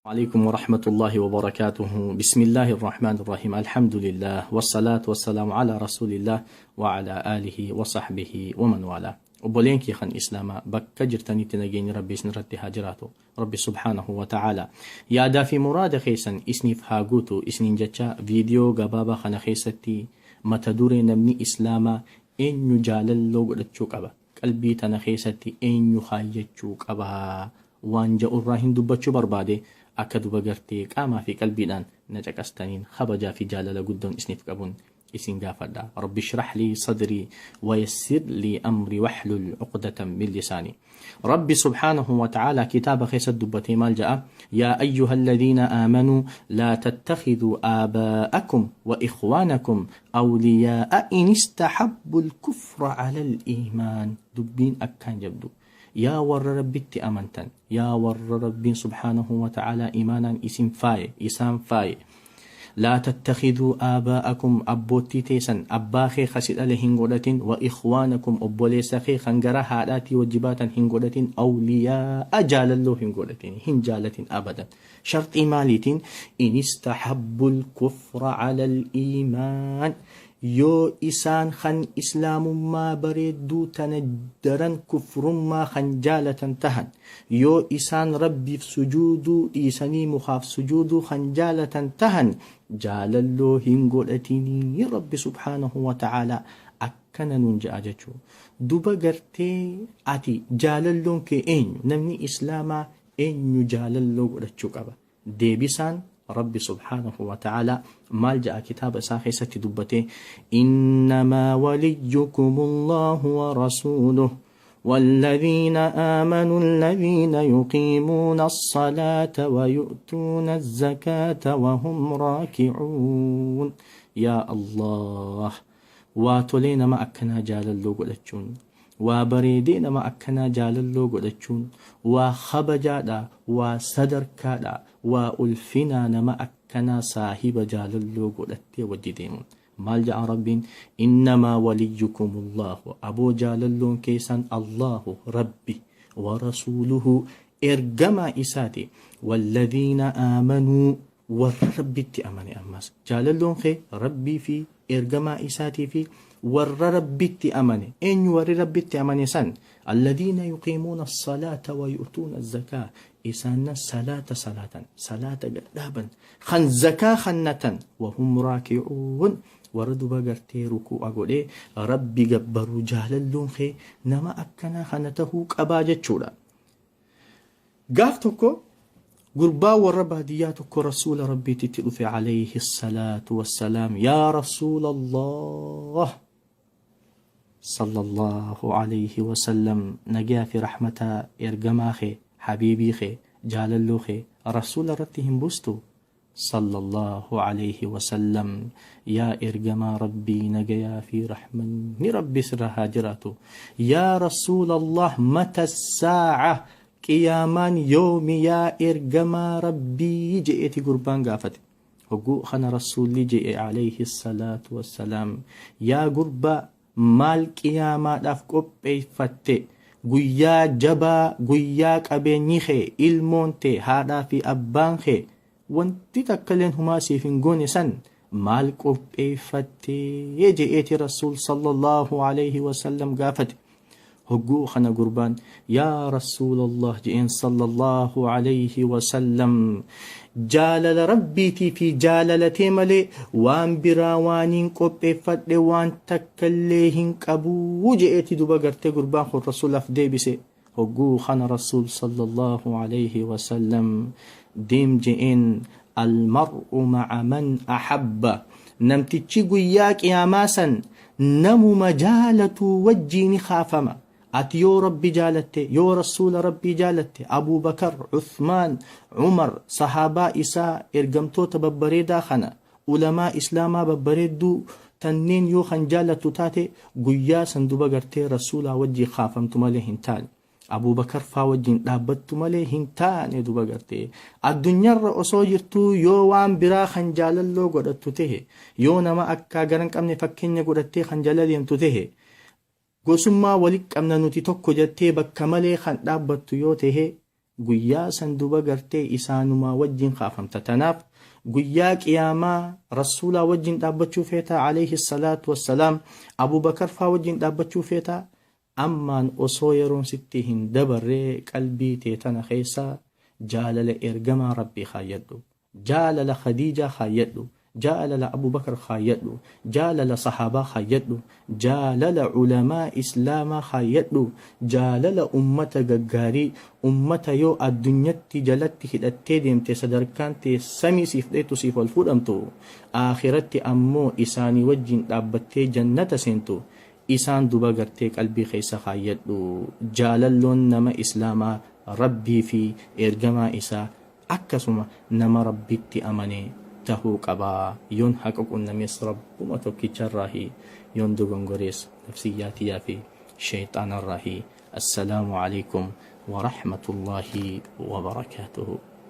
عليكم ورحمة الله وبركاته. بسم الله الرحمن الرحيم. الحمد لله والصلاة والسلام على رسول الله وعلى آله وصحبه ومن والاه. Obboleen kee kan Islaamaa bakka jirtanitti nageenyi Rabbi isin irratti haa jiraatu. Rabbi subhaanahu wa ta'ala yaadaa fi muraada keessan isiniif haa guutu isiniin jecha, viidiyoo gabaabaa kana keessatti mata duree namni Islaamaa eenyu jaalalloo godhachuu qaba, qalbii tana keessatti eenyu kaayyachuu qaba waan ja'urraa hin dubbachuu barbaade. Akka duba gartee qaamaa fi qalbiidhaan na caqastaniin kabajaa fi jaalala guddoon isiniif qabuun isin gaafadha. Rabbi shrah lii sadrii wayassir lii amri wahlul uqdatan min lisaanii. Rabbi subhaanahu wa ta'ala kitaaba keessa dubbatee maal ja'a? Yaa ayyuha alladhiina aamanuu laa tattakhiduu aabaa'akum wa ikhwaanakum awliyaa'a in istahabbu al-kufra ala al-iimaan. Dubbiin akkaan jabdu. Yaa warra Rabbitti amantan, yaa warra Rabbiin subhaanahu wa ta'ala imaanaan isin faaye, isaan faaye. Laa tattakhiduu aabaa'akum, abboottii teessan, abbaa kee kasi dhale hin godhatin, wa ikhwaanakum, obboleessa kee kan gara haadhaatii wajji baatan hin godhatin, awliyaa'a jaalalloo hin godhatin, hin jaalatin abadan. Sharxii maaliitiin? In istahabbul kufra ala al-iimaan, yoo isaan kan islaamummaa bareedduu tana daran kufrummaa kan jaalatan tahan, yoo isaan Rabbiif sujuuduu dhiisanii mukaaf sujuuduu kan jaalatan tahan, jaalalloo hin godhatinii. Rabbi subhaanahu wa ta'aalaa akkana nuun je'a jechuu. Duba gartee ati jaalalloon kee eenyu? Namni Islaamaa eenyu jaalalloo godhachuu qaba? Deebisaan Rabbi subhaanahu wa ta'ala maal ja'a kitaaba isaa keessatti dubbate? Innamaa waliyyukum Allahu wa rasuuluhu والذين آمنوا الذين يقيمون الصلاة ويؤتون الزكاة وهم راكعون. يا الله, waa tolee nama akkanaa jaalalloo godhachuun, waa bareedee nama akkanaa jaalalloo godhachuun, waa kabajaadha, waa sadarkaadha, waa ulfinaa nama akkanaa saahiba jaalalloo godhattee wajji deemuun. Maal ja'a Rabbiin? Innamaa waliyyukum Allahu, aboo jaalalloon keessan Allahu Rabbi, wa rasuuluhu, ergamaa isaati, walladhiina aamanuu, warra Rabbitti amane. Ammas jaalalloon kee Rabbii fi ergamaa isaatii fi warra Rabbitti amane. Eenyu warri Rabbitti amane san? Alladhiina yuqiimuuna as-salaata wa yu'tuuna az-zakaa, isaanan salaata salaatan, salaata gadhaaban, kan zakaa kannatan, wahum raaki'uun, warra duba gartee ruku'a godhee Rabbi gabbaruu. Jaalalloon kee nama akkanaa kana tahuu qabaa jechuudha. Gaaf tokko gurbaa warra baadiyyaa tokko Rasuula Rabbiititti dhufe alayhi salaatu wassalaam. Yaa Rasuula Allah sallallahu alayhi wasallam, nagaa fi rahmata ergamaa kee, habiibii kee, jaalalloo kee Rasuula irratti hin buustu? Sallallahu alayhi wasallam, yaa ergamaa Rabbii, nagayaa fi rahmanni Rabbi sirra haa jiraatu. Yaa Rasuula Allah, mata saa'a, qiyaamaan yoomi yaa ergamaa Rabbii je'eeti gurbaan gaafate. Hogguu kana Rasuulli je'e alayhi salaatu wassalaam, yaa gurbaa, maal qiyaamaadhaaf qopheeffatte? Guyyaa jabaa, guyyaa qabeenyi kee, ilmoon tee, haadhaa fi abbaan kee wanti takkaleen humaa siif hin goone san maal qopheeffattee je'eeti Rasuul sallallahu alayhi wasallam gaafate. Hogguu kana gurbaan, yaa Rasuulallah je'een sallallahu alayhi wasallam, jaalala Rabbiitii fi jaalalatee malee waan biraa waaniin qopheeffadhe waan takkallee hin qabuu je'eeti duba gartee gurbaan kun Rasuulaaf deebise. Hogguu kana Rasuul sallallahu alayhi wasallam, deem je'een, almar'u ma'a man ahabba, namtichi guyyaa qiyaamaa san namuma jaalatuu wajjiini kaafama. Ati yoo Rabbi jaalatte, yoo Rasuula Rabbii jaalatte, Abubakar, Uthmaan, Umar, sahaabaa isaa, ergamtoota babbareedaa kana, ulamaa Islaamaa babbareedduu tanneen yoo kan jaalattu taate, guyyaa san duba gartee Rasuulaa wajjii kaafamtu malee hin taane, Abubakar faa wajjin dhaabbattu malee hin taane. Duba gartee addunyaarra osoo jirtuu yoo waan biraa kan jaalalloo godhattu tahe, yoo nama akkaa gara hin qabne fakkeenya godhattee kan jala deemtu tahe, gosummaa walit qabna nuti tokko jettee bakka malee kan dhaabbattu yoo tahe, Guyyaa san duba gartee isaanumaa wajjin kaafamta. Tanaaf guyyaa qiyaamaa Rasuulaa wajjin dhaabbachuu feetaa, alayhi salaatu wassalaam, Abubakar faa wajjin dhaabbachuu feetaa, ammaan osoo yeroon sitti hin dabarree qalbii tee tana keessa jaalala ergamaa Rabbii kaayyadhu. Jaalala Khadiijaa kaayyadhu. Jaalala Abubakar kaayyadhu. Jaalala sahaabaa kaayyadhu. Jaalala ulamaa Islaamaa kaayyadhu. Jaalala ummata gaggaarii, ummata yoo addunyatti jalatti hidhattee deemte sadarkaan tee samii siif dheettu, siif ol fuudhamtu, aakhiratti ammoo isaanii wajjin dhaabbattee jannata seentu, isaan duba gartee qalbii keessa kaayyadhu. Jaalalloon nama Islaamaa Rabbii fi ergamaa isaa, akkasuma nama Rabbitti amane tahuu qaba. Yoon haqa qunnames Rabbuma tokkicharraahi, yoon dogongorees nafsiyyaa tiyyaa fi sheyxaanarraahi. Assalaamu aleykum warahmatullaahi wabarakaatuhu.